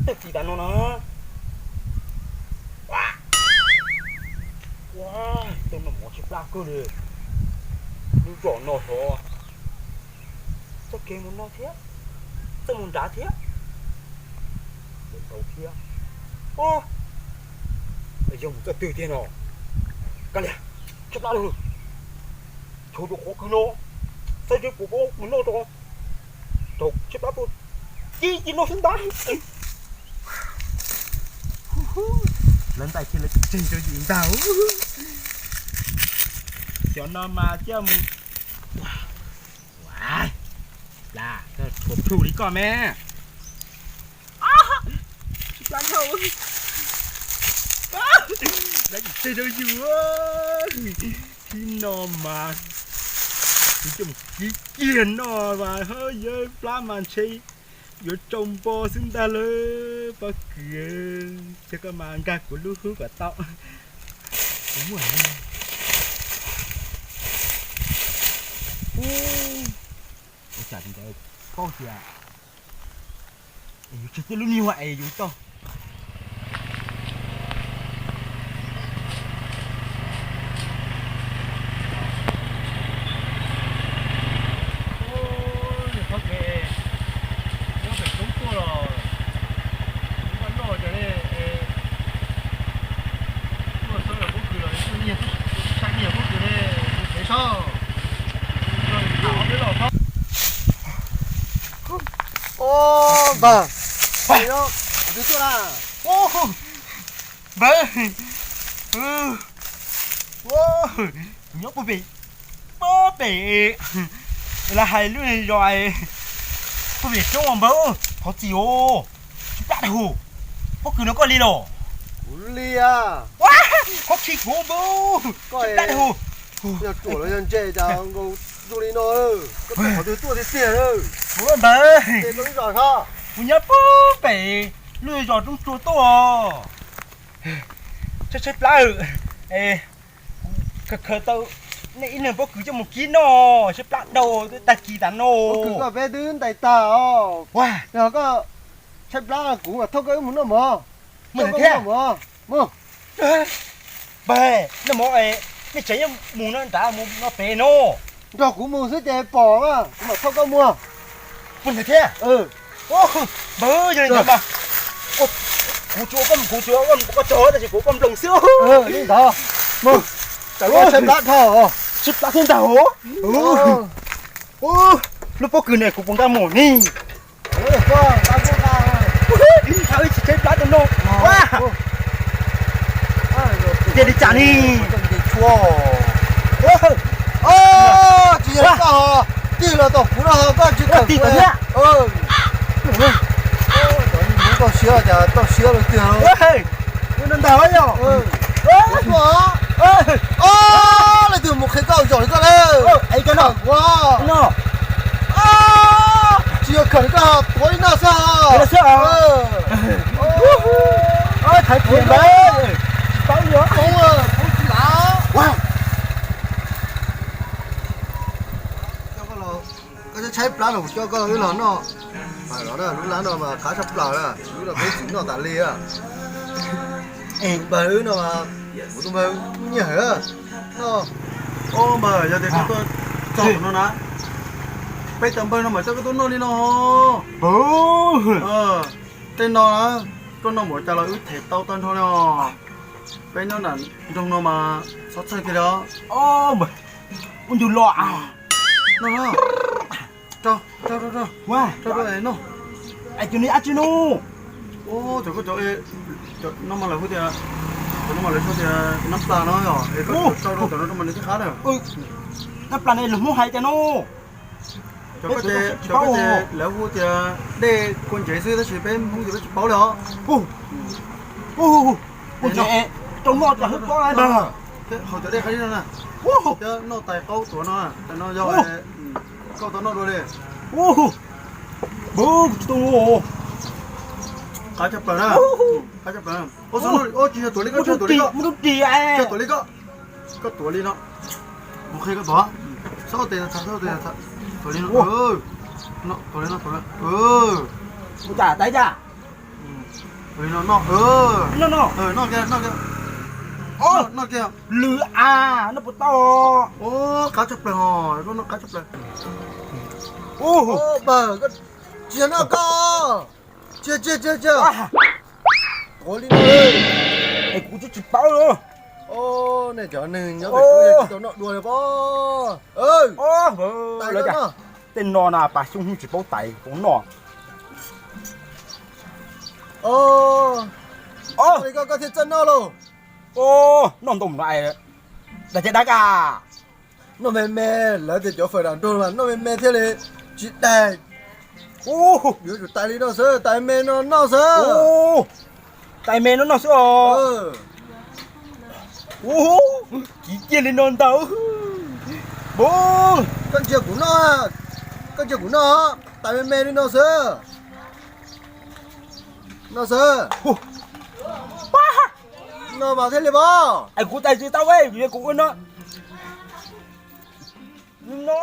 Tag kis tas no na. Ua, ua, tej no mov tshaib plab kawg li. Lub zos no hov, txoj kev mus no thiab, txoj mus nrad thiab, tau thiab. Yog mus txoj twg tiag no? Kav liam, tshaib plab lawm. Thaum rau qhov kawg no, saib seb puas paub mus noj tso. Thaum tshaib plab tuaj, ci ci no xwb ntag. Lawv ntais kiag lawv tseg rau yus ntag. Xyov no mas coj mus ua, lam tshuav plhu li koj me. Lawv tseg rau yus. Thib no mas yus coj mus kib kiag noj mas hawb yawb plab mas ntshe yuav tsau npo xwb ntag lawm pob kws. Ces koj mas nkag kuv lub hub kom tau. Kuv muaj ua cas ntawd paub tias yus tseg tib lub nyuag es yus tau. Nyob pem roob tuaj los kuv npaj noj cov ne, tuaj sawv daws pob kws los tuaj nyiag, saib nyiag pob kws ne, mus pem saib. Npawg, kuv twb tuaj na. Npawg, kuv nyob puag pem, puag pem, lawv hais lub zos puag pem roob as npawg, thov txim os. Tshaib plab dawb huv, pob kws no koj li los? Kuv li a. Koj khi kuv npawg, tshaib plab dawb huv. Yog ruam los yog ntse cas nkaus zoo li no, koj txawm qhov twg tuaj tiag tiag. Kuv npawg, kuv nyob puag pem lub zos roob tsua tuaj. Tshaib tshaib plab, es kuv khaws khaws tau nej ib leeg pob kws coj mus kib noj, tshaib plab dawb huv tag kis tas no. Pob kws koj peb twb ntais tag os. Yog koj tshaib plab kuv mam thauj koj wb mus noj mov. Mus thiab. Mus. Npawg, noj mov, nej tseem yuav mus no nrad mus no pem no? Nrog kuv mus xwb ces pom mas kuv mam thauj koj mus. Mus ntawd thiab? Npawg, yog li ntawd mas kuv tsuas, kuv tsuas koj tso tab sis kuv koj nploos xwb. Li ntawd, tshaib plab dhau, tshaib plab thiab ntag os. Lub pob kws ne kuv puas nkag mus ni? Ib tsis tshaib plab rau no. Ua, cia li cas ni? Tsis yog koj, tig los tom kuv no koj tsis kawm kuv. Tau siab cas tau siab lawm tiag. Ntag yog. Leej twg mus qhia koj zaum li koj lawm? Kuv tsis yog khawm li koj, tuav li no xwb. Thaiv kiag ntawd, tsis paub li os. Poob, poob tsis lav. Koj tshaib plab los kuv coj koj wb los noj. Lub lab no mas qab tshaj plaws, wb los peb txiv noj tas li. Es npawg wb no mas, kuv tus npawg nyiag hawm no. Ob npawg, yog tias koj tuaj txog no na, peb cov npawg no mas coj koj tuaj noj li no. Tej no na, koj noj npaum cas los wb them tau tag nrho li os. Peb nyob nram nroog no mas txhob txhawj kiag li os. Ua ntu los. Rau, rau, rau, rau, rau, no. Es cov no dab tsi no? Cov koj cov, no mas lawv hu tias, cov no mas lawv hu tias nab plas no yom, es koj rau rau cov no rau mas nws thiaj qab na. Nab plas ne lus Hmoob hais tias no. Cov koj ces, cov koj ces lawv hu tias dej kua ntsev xwb tab sis peb Hmoob ces peb tsis paub li os. Rau noj cas hwb pob na. Hauv cov dej qab zib no na. Thiab noj tais qaub tuav no, tais no yog koj tau noj dua li. Kuv tsis tau. Qab tshaj plaws na. Qab tshaj plaws. Ua tsis yog tuav li koj, tsis yog tuav li koj. Muaj lub ris, muaj lub ris. Tsis yog tuav li koj. Koj tuav li no. Kuv qhia koj tuav. Txhob tes, txhob tes, tuav li no. Tuav li no, tuav li. Ua cas tais cas. Noj no, noj no, noj kiag, noj kiag, noj kiag. Lwm a, noj puas tau? Qab tshaj plaws hos, noj qab tshaj plaws. Pawg, tsis yog noj koj. Tsis, tsis, tsis, tsis. Tuav li no. Es kuv twb tsis paub li. Nej cov neeg nyob pem tsis tau noj dua li pob. Tej no na pas xyoo tsis paub tais puas noj. Koj thiaj txawj noj lauj. Noj ntau no, dag thiab dag a. Noj me me, lawv tias cov fawm dam nrog mas noj me me thiaj li tsis daig. Yuav tsum tais li no xwb, tais me no noj xwb. Tais me no noj xwb os. Kiv kiag li no ntag. Koj ntsia kuv noj, koj ntsia kuv noj, tais me me li no xwb. Noj xwb. Noj mas thiaj li pom. Es kuv tais tsis tau, kuv ua no. No.